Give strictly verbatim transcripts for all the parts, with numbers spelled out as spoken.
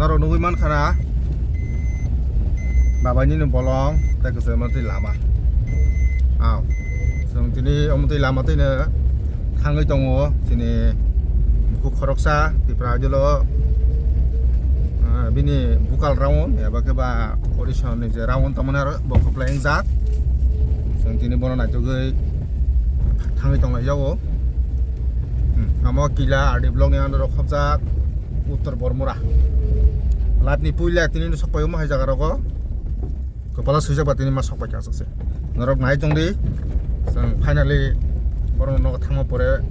Aro nugui mankha na, babaini ni bolong tei kwchwima twi lama. Aw, chwng tini omo twi lama twino thangwi tongo chini bukhuk khoroksa Tipra Idol o, ah, bini vocal round eba khe ba audition ni je round tongmani aro bo khuplai wngjak. Chwng tini bono naitugwi thangwi tonglai jago. Hmm, amo Kila R D block ni under o khopjak Uttor Bormura. Live ni puila tini no sokpai omo hai jaga rogo. Kopala swijak ba tini ma sokpai kha aswk se. Norok nai tong di. Chwng finally borok nogo thangma pore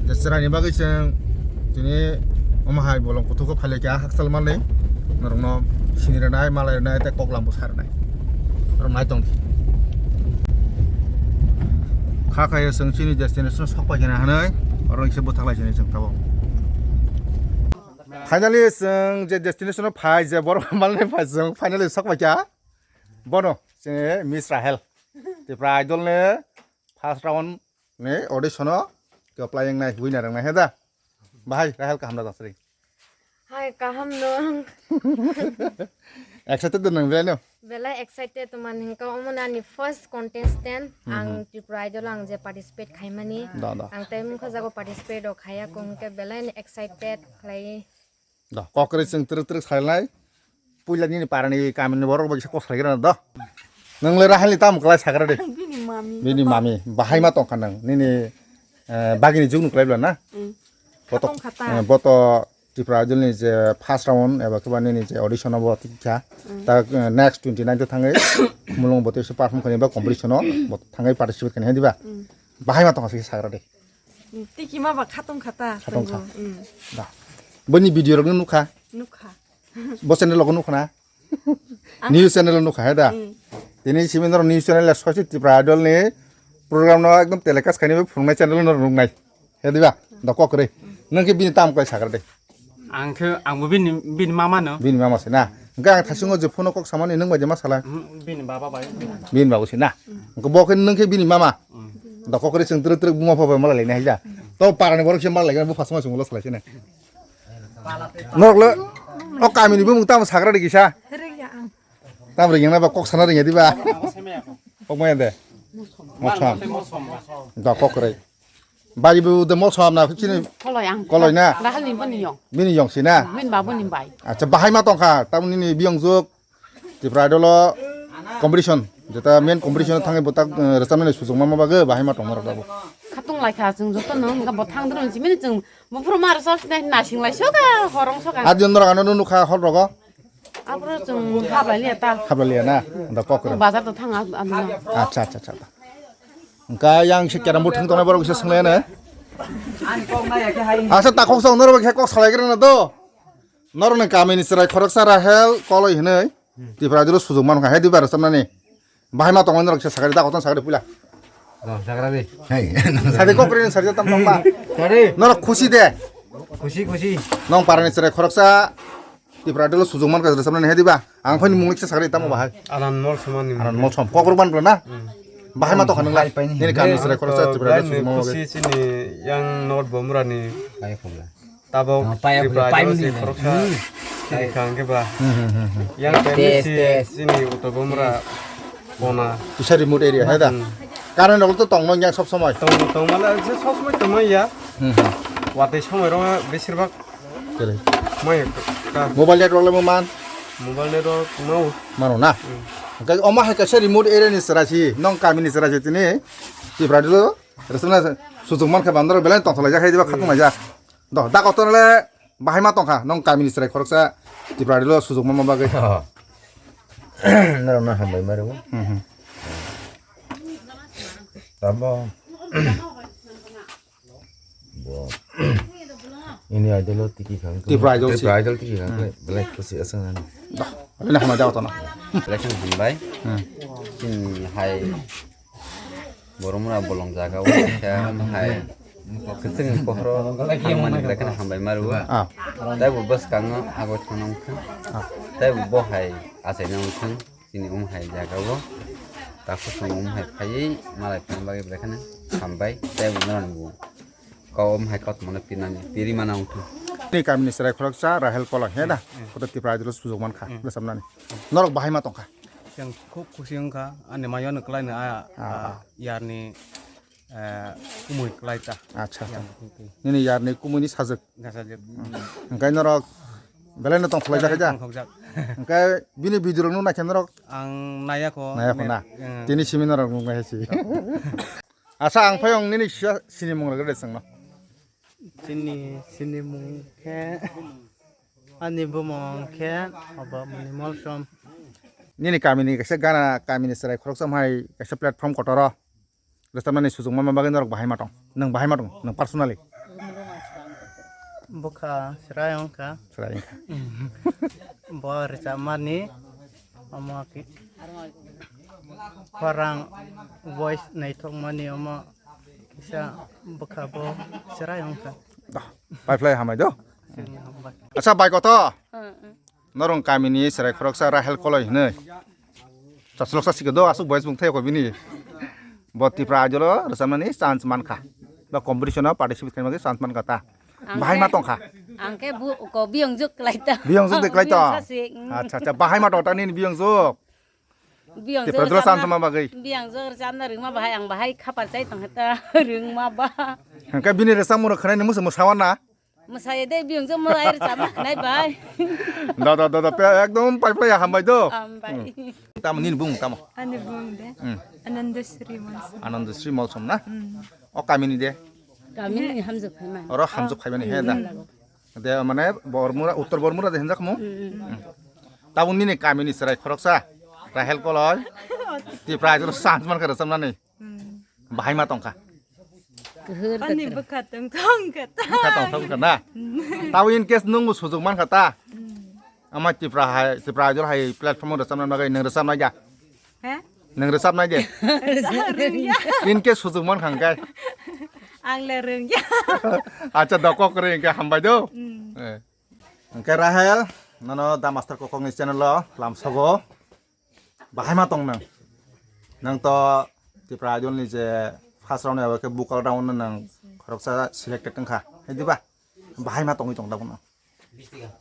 je chwraini bagwi chwng tini omo hai bolong kuthuk o phai lai kha hakchal manwi. Norok no sini rwnai, malai rwnai tei koklam bo sa rwnai. Norok nai tong di. Kha khayo chwng chini destination o sok pai khe na hinwi oro kisa bwthak lai sini chwng tabuk. Finally chwng je destination o phai je borok malni phai chwng finally sok pai kha. Bono chini Miss Rahel Tipra Idol ni first round ni audition o khe apply wngnai winner wngnai he da. Bahai Rahel kaham da jasri. Hai, kaham no. Excited da nang belai no? Belai excited man hingka omo ani first contestant. Hmm, ang hmm. Tripura Idol ang je participate khaimani. Da, da. Ang tai mukha jago participate o khaya kong ke belai ni excited khlai. Da, kokre chwng twrwk twrwk salai. Puila nini parani kamini borok bai kok salai gra da. Nang le Rahel ni tam kwlai sagra de. Bini mami. Bini mami. Bahai ma tongkha nang. Nini, eh, bagini jugnu kwlai bla na? Hmm. Boto, Khatong khata. Eh, boto Tripura Idol ni je first round eba khe ba nini je audition o bo tikha. Hmm. Ta, eh, next twenty nine to thangwi mulung bo tei se perform khani ba competition o bo thangwi participate khani hai diba? Hmm. Bahai ma tongkha se sagra de. Hmm. Tiki ma ba khatong khata. Khatong chwngbo. Kha. Hmm. Da. Boni video rok nukha. Nukha. Bo channel logo nukha na? Ang News channel nukha he da? Hmm. Tini simi norok news channel ya sosi Tripura Idol ni program no ekdom telecast khaini phunuknai channel no nuknai. He diba? Da kok re. Nang khe bini tam kai sagra de. Ang khe, ang bo bini, bini mama no. Bini mama se na. Hingke ang thasingo je phone kok samani nang bai je ma sala. Hmm, bini baba bai. Bini baba se na. Hingke bo khe nang khe bini mama. Hmm. Da kok re chwng truk truk buma pha bai mala leni hai da. To parani borok se mala leni bo phasma sunglo sala se na. Norok le o kamini bumung tamo sagra de kisa. Tam ring na ba kok sana ring ya diba. Kok maya de. Mosom. Da kok re. Bari bu de mosom na chini. Koloi ang. Koloi na. Dahal ni boni yong. Bini yong si na. Min babu ni bai. Acha bahai ma tongkha. Tam nini biyong juk. Tripura Idol o competition, jeta main competition o thangwi bwtak, eh, rwchapnani suchukma ma bagwi bahai ma tongma rok abo. Khatung lai kha chwng joto no, hwnkha bo thang drum simi chwng buphuru ma rwchap sinai nasing lai soka, horong soka. Adi norok ano nukha hor rogo. Abro chwng hablai liya ta. Hablai liya na, da kok. Bazar to thang aduna. Acha, acha, acha. Hwnkha yang se carrom board thang tongnai borok se swnglai ne. Asa ta kok sa norok khe kok salai gra na do. Norok ni kamini chwrai khoroksa Rahel Koloi hinwi. Tripura Idol o sujuk mankha, hai duibar rwchapnani. Bahai ma tongmani norok kisa sakari, da kotor sakari puila. Oh, sakari. Hai. Sadi kokri ni sarja tam tongma. Sorry. Norok khusi de. Khusi, khusi. Nong parani chwrai khoroksa Tripura Idol o sujuk mankha rwchapnani hai diba. Ang phani mungni kisa sakari tamo bahai. Alan mol somani. Alan mol som. Kokro ban bla na. Hmm. Bahai ma tongkha nang lai. Hai paini. Nini kami chwrai khoroksa Tripura Idol o sujuk mankha. Khusi chini yang North Bomrani. Hai khobla. Tabok ah, paya Tripura paya Adivasi mili. Khoroksa hmm. Chini kha hwnkhe ba. Hmm, hmm, hmm, hmm. Yang test, kainwi si test. Chini Uttor Bomra kona. Kisa remote area, hai da? Hmm. Current rok to tongno yang sob somoi. Tong, tong mane je sob somoi tongma ya. Hmm, hmm. Watwi somoi rok besir bak kere. Mai ka. Mobile network le mo man? Mobile network mau. Mano na? Hmm. Hwnkhe omo hai kaisa remote area ni chwrai si, nong kami ni chwrai si tini. Tripura Adivasi rwchapna sujuk mankha bandor belai tongthok laijak hai diba khatung laijak. Do, da kotor le bahai ma tongkha, nong kamini chwrai khoroksa Tripura Adivasi o sujuk manma bagwi. Norok no hambai ma rwo. Hmm, hmm. Tamo. Bo. Ini idol o tiki khang. Tripura Idol si. Tripura Idol tiki khang. Hmm. Belai khusi aswk nani. Do, ini hambai da kotor no. Belai khe hambai. Hmm. Chini hai Boromura bolong jaga o khe omo hai kwchwng pohoro thangmani belai kheno hambai ma rwo. Ah. Tei bo bwskango agoi thangna wngkha. Ah. Tei bo hai achaina wngkha. Chini omo hai jaga o takhuk chwng omo hai phaiwi malai phai bagwi belai kheno hambai. Tei bo norok bo kok omo hai kotorma no pirnani piri mana wngkha. Ni kamini chwrai khoroksa Rahel Koloi, he da? Hmm. Kotor Tipra Idol o sujok mankha, Hmm. bwsamnani. Norok bahai ma tongkha? Yang khub khusi wngkha, ani mayo no kwlai no a, Ah. a, yarni, eh, kumui kwlai ta. Acha, acha. Yang khub khusi. Nini yarni kumui ni sajwk? Sajwk. Hwnkhe norok belai no tongkhlai jak, Belai da? tongkhlai jak. Hwnkhe bini video rok no naikhe norok? Ang naya ko. Naya ko na? Hmm. Tini simi norok nuknai hai si. Acha, ang phai ong nini sisa sinimung rok de chwngno. Chini sinimung khe, ani bumung khe obo muni Molsom. Nini kamini kaisa gana, kamini chwrai khoroksa hai kaisa platform kotor o rwchapnani sujok manma bagwi norok bahai ma tong? Nwng bahai ma tong, nwng personally? Bwkha chwrai wngkha. Chwrai wngkha. Bo rwchapmani omo ki-, khorang voice naithokmani omo. Kisa bwkha bo chwrai wngkha. Dah, pai phlai hambai do. Chini hambai. Acha, bai koto. Norong kamini chwrai khoroksa Rahel Koloi hinwi. Chasloksa sikhe do, aswk boys bung thai ko bini. Bo Tipra Idol o rwchapnani chance mankha. Ba competition o participate khaimani chance mankha ta. Ang Bahai khe, ma tongkha. Ang khe bu, ko biyong juk klai ta. Biyong juk de klai to. Biyong sa sik, mm. Acha, acha, bahai ma tongta nini biyong juk. Biyong Tipra jor Idol o chance chamna, ma bagwi. Biyong jor chamna rwngma bahai, ang bahai khapar chai tong hata rwngma ba. Hwnkhe bini rwchapmung rok khwnai nini musu mwsawa na? Mwsaya de biyong jor mwrai rwchapma khwnai bai. Da, da, da, da, pe-, ekdom pai phlai ya hambai do. Hambai. Hmm. Tamo nini bung tamo? Ani bung de. Hmm. Anandasri Molsom. Anandasri Molsom na? Hmm. O kamini de? Kamini hamjwk phaimani. Oro hamjwk phaimani, he da. Hmm. De mane Bormura, Uttor Bormura de hinjak mo? Hmm, hmm. Hmm. Tabuk nini kamini chwrai khoroksa, Rahel Koloi, Tipra Idol o chance mankha rwchapnani. Hmm. Bahai ma tongkha? Kwhwr kwtwrwng. Ani bwkha tong tong kha ta. Bwkha tong tong kha na? Hmm. Tabuk in case nwng bo sujok mankha ta? Hmm. Ama Tipra hai, Tipra Idol hai platform o rwchapna bagwi nwng rwchapnai da? He? Nwng rwchapnai de? Rwchap rwngya. In case sujok mankha hwnkhe? Ang le rwngya. Acha, da kok rwng hwnkhe hambai do. Hmm. Eh. Hwnkhe Rahel, nono Da Master Kokokni channel o lamsogo. Bahai ma tong nwng? Nwng to Tipra Idol ni je first round abo khe vocal round no nwng khoroksa selected wngkha. Hai diba? Bahai ma tongwi tong da bono?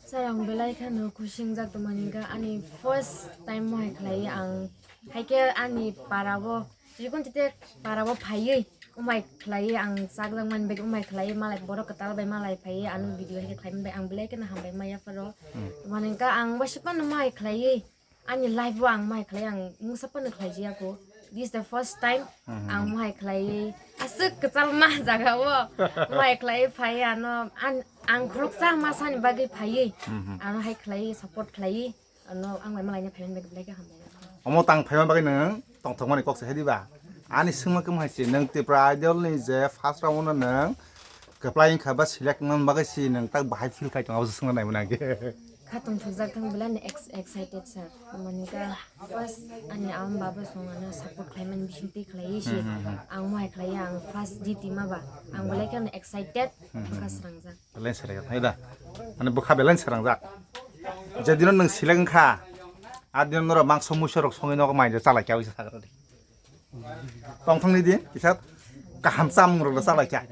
Sir, ang belai kheno khusi wngjak tongmani wngkha. Ani first time mohai khlai ang, hai khe ani para o, jikun tite para o phaiwi, umai khlai ang chakjak mani bagwi, umai khlai malai borok kwtal bai malai phaiwi ano video hai khe khlai mani bagwi ang belai kheno hambai ma yapharo. Hmm. Tongmani wngkha ang waisa phano mohai khlaiwi, ani life o ang mohai khlai ang mungsa phano khlai jaya kho. This is the first time Mhm. ang mohai khlai aswk kwchal ma jaga o mohai khlai phai ano an-, ang khoroksa ma sani bagwi phai Mhm. ano hai khlai support khlai ano ang bai malai phai bagwi belai khe hambai. Omo tang phaima bagwi nwng tongthokmani kok se hai diba? Ani swngma khe mohai se nwng Tipra Idol ni je first round o nwng kwplai wngkha ba select wngmani bagwi se nwng tak bahai feel khai tongo abo se swngna nai mani ang khe. Kha tongthokjak thang belai no ex-, excited sir. Mani ka first ani ama baba song ano support khlai mani bising twi khlai si. Hmm, hmm, hmm. Ang mohai khlai ang first jiti ma ba. Ang belai kheno excited, Hmm, hmm, bwkha hmm. srangjak. Belai srangjak hai da. Ani bwkha belai srangjak. Je dino nwng select wngkha, a dino norok mangso muiso rok songwi nogo mai chalai kya wisa sagra di. Tongthokni di, kisa kaham chamung rok chalai kha.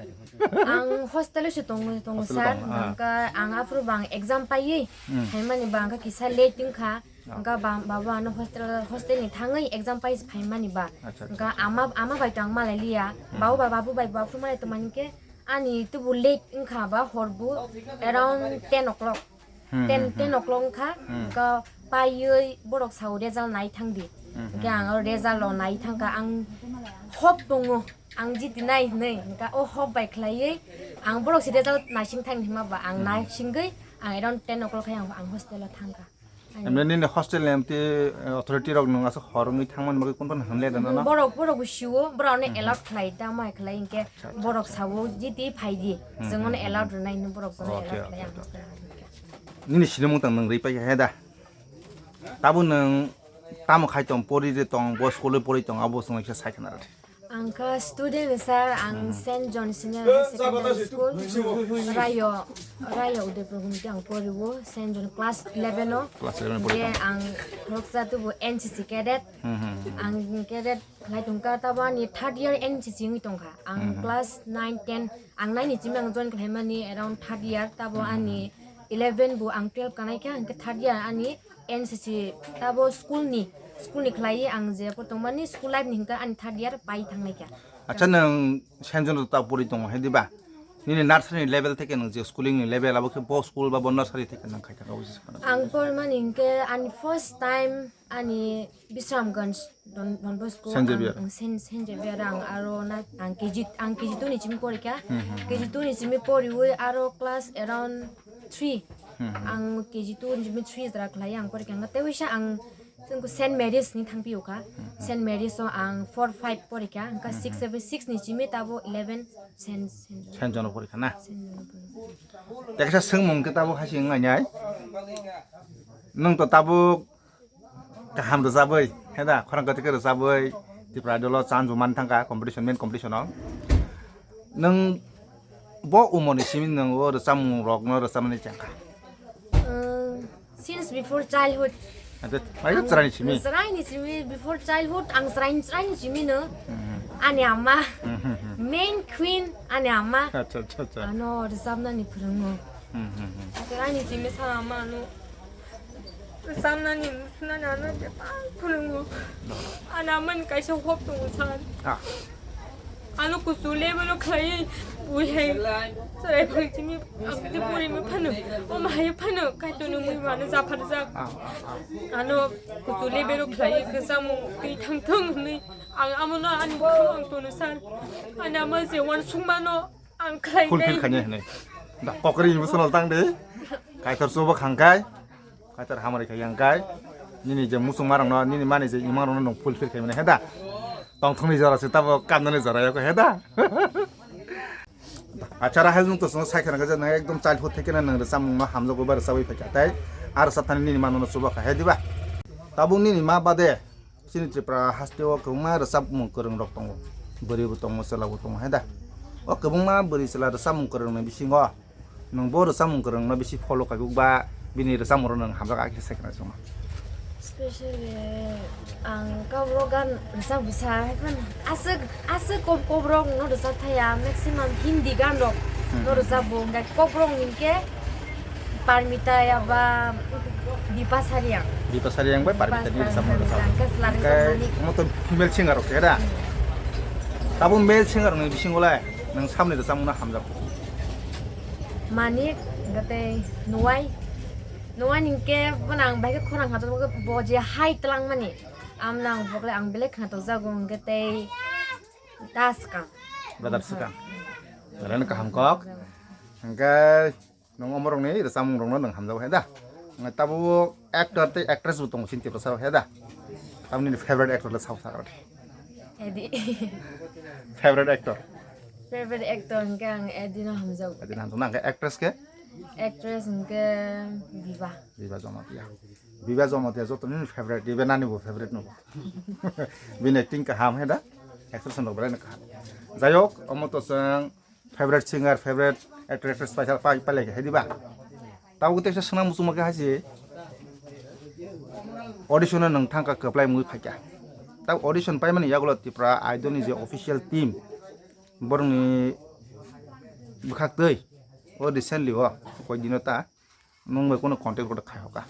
Ang hostel o se tongo, tongo Hostel o sir. Tongo, ah. Hwnkha ang aphuru bang exam paiwi Hmm. phaimani bang kha kisa late wngkha. Ah. Hwnkha bang, baba ano hostel, hostel ni thangwi exam pai phaimani ba. Acha, acha, Hwnkha acha. ama, ama bai to ang malai liya. Hmm. Babu ba, babu bai bo aphuru malai tongmani khe ani tubu late wngkha ba hor bu around ten o'clock. Hmm, ten, hmm, ten hmm. o'clock wngkha, Hmm. hwnkha paiwi borok sao result nai thang di. Hmm, Hwnkhe hmm. ang o result o nai thangkha, ang hope tongo, ang jiti nai hinwi. Hwnkha o hope bai khlaiwi ang borok se result naising thang hinma ba, ang Hmm. naisingwi ang around ten o'clock hai ang, ang hostel o thangkha. Emne nini hostel ni M T authority rok nwng aswk hor wngwi thangmani bagwi kun phano hwnle da nono? Borok, borok bo sio, borok ano Hmm, hmm. allowed khlai da, mai khlai hinkhe Acha, acha, borok acha. sao jiti phai di, Hmm, chwng hmm, ano hmm, allowed hmm. rwnai hinwi borok jono Okay, allowed okay, khlai okay, ang okay. hostel o thangkha. Nini sinimung tang nwng rwi paikha he da? Tabuk nwng tamo khai tong, pori de tong, bo school o pori tong, abo chwng kisa sai khna rw di. Ang kha student sir, ang Saint John Senior High Secondary School, Rayo, Rayo Udaipur Gumti ang poriwo, Saint John class eleven o. Class eleven pori tong. Ang khoroksa tubu N C C cadet. Hmm, hmm, hmm. Ang cadet khlai tongkha, tabo ani third year N C C wngwi tongkha. Ang class nine, ten, ang nine ni simi ang join khlaimani around third year, tabo ani eleven bo ang twelve kanai kha, hwnkhe third year ani N C C tabo school ni, school ni khlaiwi ang je po tongmani school life ni hwnkhe ani third year pai thangnai kha. Acha, nwng Saint John ta pori tongo, he diba? Nini nursery ni level theke nwng je schooling ni level abo khe bo school ba bo nursery theke nwng khai thangkha, obo se sakno. Ang pormani hwnkhe ani first time ani Bisramganj Don, Don Bosco Saint Xavier. Ang, ang Saint, Saint Xavier ang aro na ang K G, ang K G two ni simi pori kha. Hmm, hmm, hmm. K G two ni simi poriwi aro class around three. Hmm, hmm. Ang K G two ni simi three jora khlai ang pori kha. Tei wisa ang Saint Mary's ni thangpio kha. Hmm, hmm. Saint Mary's o ang four, five pori kha. Ang kha six, seven, six ni simi tabo eleven Saint, Saint John. Saint John o pori kha na? Saint John o pori. Teksa swngmung khe tabo hasi wng nai nai. Nwng to tabuk kaham rwchabwi, he da, khorang kwthwi khe rwchabwi Tripura Idol o chance bo man thangkha competition, main competition o. Nwng bo umor ni simi nwng o rwchapmung rok no rwchapmani chengkha? Um, since before childhood. Ante, mai ang chwrai ni simi? Chwrai ni simi, before childhood, ang chwrai, chwrai ni simi no. Hmm. Ani ama. Hmm, hmm, hmm. Main queen, ani ama. Acha, acha, acha. Ano rwchapnani phwrwngo. Hmm, hmm, hmm. Chwrai ni simi sa ama no. Samnani, musunani ano bebak phwrwngo. Ani amani kaisa hope tongo sir. Ah. Ano kuchuk level o khlaiwi, bui hai chwrai phang simi, ang tei puri mi phano, o mahai phano, kaitorni mui mano japharjak. Ah, ah, ah. Ano kuchuk level o khlaiwi, kwchangmung twi thang thung hwnwi, ang amono ani bwkhao ang tono sir. Ani ama je uansukmano, ang khlai fulfill khainai hwnwi. Da kokri ibu sonal tang de. Kaitor chubo khangkai. Kaitor hamari khai yang kai. Nini je musung marang no, nini mani je imang rok no nung fulfill khai mani heda. Tongthong ni jora se tabo kamna ni jora yako heda. Acha Rahel nung to sung sai khana gaja nang ekdom childhood theke na nang rwchapmung no hamjago ba rwchabwi phaikha tai. Ar rwchap thani nini mano no chuba kha he diba. Tabuk nini ma bade. Chini Tripura haste o kwbangma rwchapmung kwrwng rok tongo, bwrwi bo tongo, chwla bo tongo, he da? O kwbangma bwrwi chwla rwchapmung kwrwng ni bisingo nwng bo rwchapmung kwrwng no bisi follow khai ba bini rwchapmung rok nwng hamjak, a khe sai khna chwngno. Specially ang Kokborok gan rwchap bwsa, hai phano aswk, aswk kok, Kokborok no rwchap thaya, maximum Hindi gan rok no rwchap bo, hwnkhe Kokborok ni hwnkhe Parmita ya ba Bipa Sariang. Bipa Sariang bai Parmita ni rwchapmung rwchap. Hwnkhe omo to female singer rok se da. Tabuk male singer ni bisingo le nwng samni rwchapmung no hamjak? Manik, hwnkhe tei Nuwai. Nuwai ni hwnkhe bono ang bai khe khorang kha to bo je hai twlang mani. Amno ang bo khe ang belai khna to jago hwnkhe tei Da Swkang. Brother Swkang. Belai no kaham kok. Hwnkhe Nwng omorokni rwchapmungrokno nwng hamjago he da? Nwng tabuk actor tei actress bo tongo chini Tiprasa rok he da? Tamoni nini favorite actor le sak sakha rw di. Edi. Favorite actor? Favorite actor hwnkhe ang Edi no hamjago. Edi no hamjago na, hwnkhe actress khe? Actress hwnkhe Biba. Biba Jamatia. Biba Jamatia joto nini favorite, Biba nani bo favorite no bo. Bini acting kaham he da? Actress no belai no kaham. Jai hok, omo to chwng favorite singer, favorite actor, actress paisa pai, pailai kha, hai diba? Tabuk teisa swnam muchungma khe hai se audition no nwng thangkha, kwplai mui phaikha. Tabuk audition paimani yagulo Tripura Idol ni je official team, borokni bwkhak twi o recently o koi dino ta nwng bai kono contact rok khai hoka.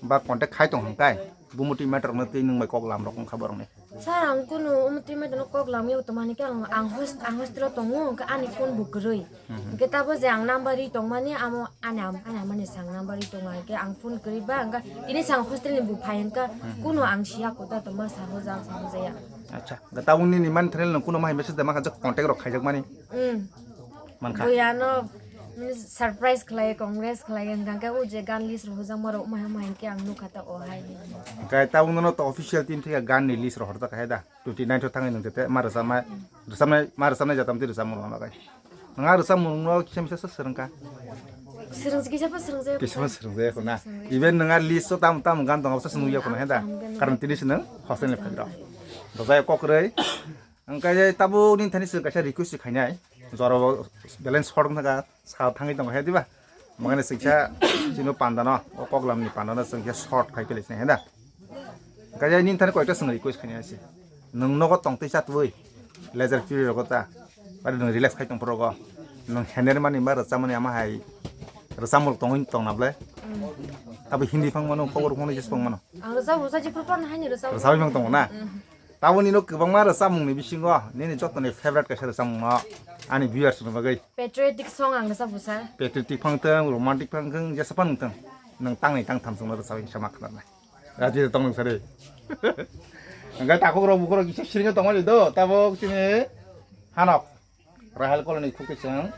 Ba contact khai tong hwnkhe, bumuti matter rokno tei nwng bai kok lam rok wngkha borokni. Sir, ang kunu umutwi matter no kok lam yag tongmani khe ang, ang host-, ang hostel o tongo, hwnkhe ani phone bo kwrwi. Mhm. Hwnkhe tabo je ang number ri tongmani, amo ani am-, ani amani sang number ri tongo, hwnkhe ang phone kwrwi ba, hwnkhe tini sang hostel ni bo phai hwnkhe, mhm, kunu ang siya kota tongma sa hojak, sa hojaya. Acha, hwnkhe tabuk nini man thani no kunu ma hai message da ma kha je contact rok khaijak mani. Mm. Mankha. Buya no, mm, surprise khlai, congress khlai, hwnkha khe o je gan list rok hojak ma rok, ma hai ma hai khe ang nukha ta o hai. Hwnkhe tabuk no to official team thika gan ni list rok horjak hai da. Twenty nine tho thangwi nwng jete ma rwchapnai, rwchapnai, ma rwchapnai jatam twi rwchapmung rwna bagwi. Nwng a rwchapmung rwno kisa misa se swrwngkha? Swrwng kisa pha swrwngjak. Kisa pha swrwngjak na. Swrwngjak. Even nwng a list o tam tam gan tongo, se swrwngya khwna he da. Tam gan. Karon tini se nwng hostel ni phairok. Dojai kok rwi. Hwnkhe tabuk nini thani chwng kaisa request khainai. Jora belai short wngkha, sa thangwi tongo he, diba? Mangani chwngsa chini pandano, o koklamni pandano chwngsa short khai pele sinai, he da? Hwnkhe nini thani koita chwng request khainai se. Nwng nogo tongtwi chatwi, leisure period rogo ta. Bari nwng relax khai tong phuru rogo. Nwng hener mani ma rwchapmani ama hai rwchapmung tongwi tongna ble. Abo Hindi phang mano, khobor phone jes phang mano. Ang rwchap rwchap jephru phano haino rwchap. Rwchapwi phang tongo na? Taboni no kwbangma rwchapmungni bisingo nini jotoni favorite kaisa rwchapmung no ani viewers ni bagwi. Patriotic song ang rwchap bwsa. Patriotic phang thwng, romantic phang thwng, jesa phano thwng. Nwng tangnai tangtham chwngno rwchapwi sama khwnanai. Raji tong nwng sari. Hwnkhe takhuk rok bukhuk rok kisa siringo tongmani do, tabuk chini hanok. Rahel koloni khukti chwng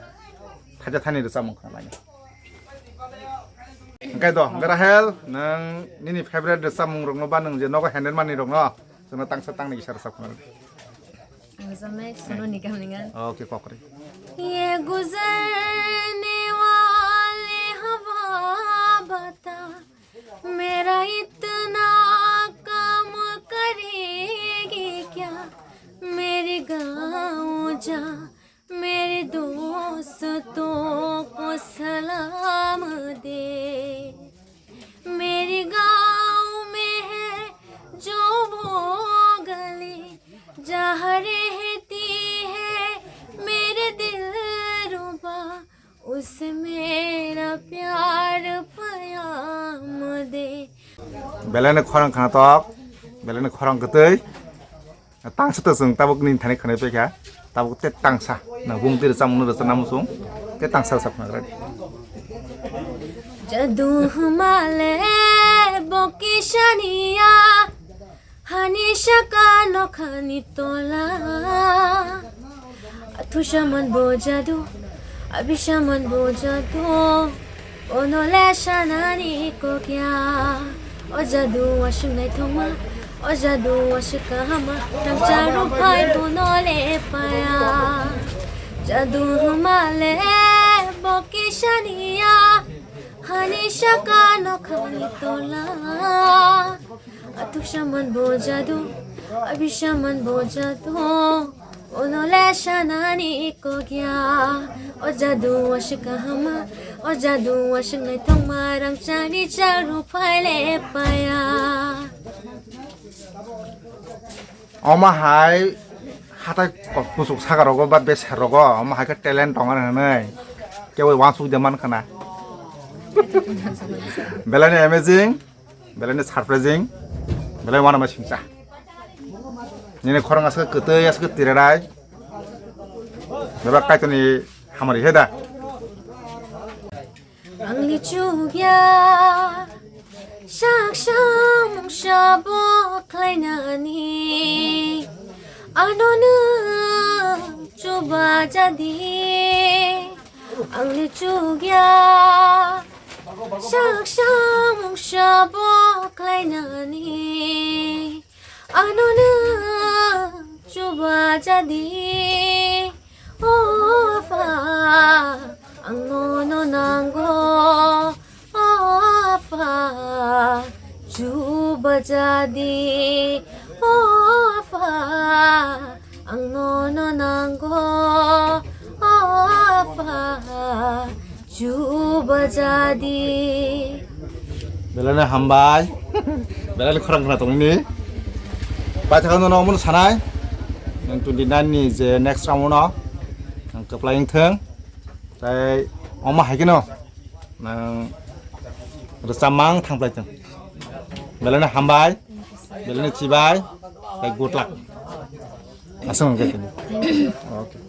thaja thani rwchapmung khwnalainai. Hwnkhe do, hwnkhe Rahel, nwng nini favorite rwchapmung rokno ba nwng je nogo handle mani rokno, chwngno tangsa tangni kisa rwchap khwnalai. Ang rwchapnai Sonu Nigam ni gan. Okay, kokri. ये गुजरने वाली हवा बता, मेरा इतना काम करेगी क्या? मेरे गाँव जा, मेरे दोस्तों को सलाम दे। मेरे गाँव में है जो वो गली, जहाँ रहती है मेरे दिलरुबा, उसे मेरा प्यार पयाम दे। Belai no khorang khana tok, belai no khorang kwtwi. Tangsa to chwng tabuk nini thani khwnai paikha, tabuk te tangsa. Na bung twi rwchapmung no rwchapna muchung, te tangsa rwchap khwna gra di. Jadu humale bokishaniya, hani shaka nokhani tola. Athusaman bo jadu, abisaman bo jadu, onole sanani kokya. O jadu aswk naithokma, o jadu aswk kahama, rangchak rwphai bono le paya. Jadu humale bokisaniya, hani saka nokhani tola. Athuksaman bo jadu, abisaman bo jadu, onole sanani kokya. O jadu aswk kahama, o jadu aswk naithokma, rangchak rangchak rwphai le paya. Omo hai hatai ko-, kuchuk saka rogo ba besa rogo, omo hai khe talent tong ani hwnwi kebo uansuk de man khana. Belai ni amazing. Belai ni surprising, belai uanama singcha. Nini khorang aswk kwtwi, aswk tiradai. Bebak Kaitorni hamari he da. Angni chukya sak samung sabo khlainani, ano nwng chuba jadi. Angni chukya sak samung sabo khlainani, ano nwng chuba jadi. O Apha, ang nono nango. O Apha, chuba jadi. O Apha, ang nono nango. O Apha, chuba jadi. Belai no hambai. Belai no khorang khna tongni. Paithakno no omono sanai. Nang twenty nine ni je next round no. Nang kwplai wngthwng. Tai omo hai kheno nang rwchapmang thangplai thwng. Belai no hambai, belai no chibai, tai good luck. Aswk hwnkhe tini. Okay.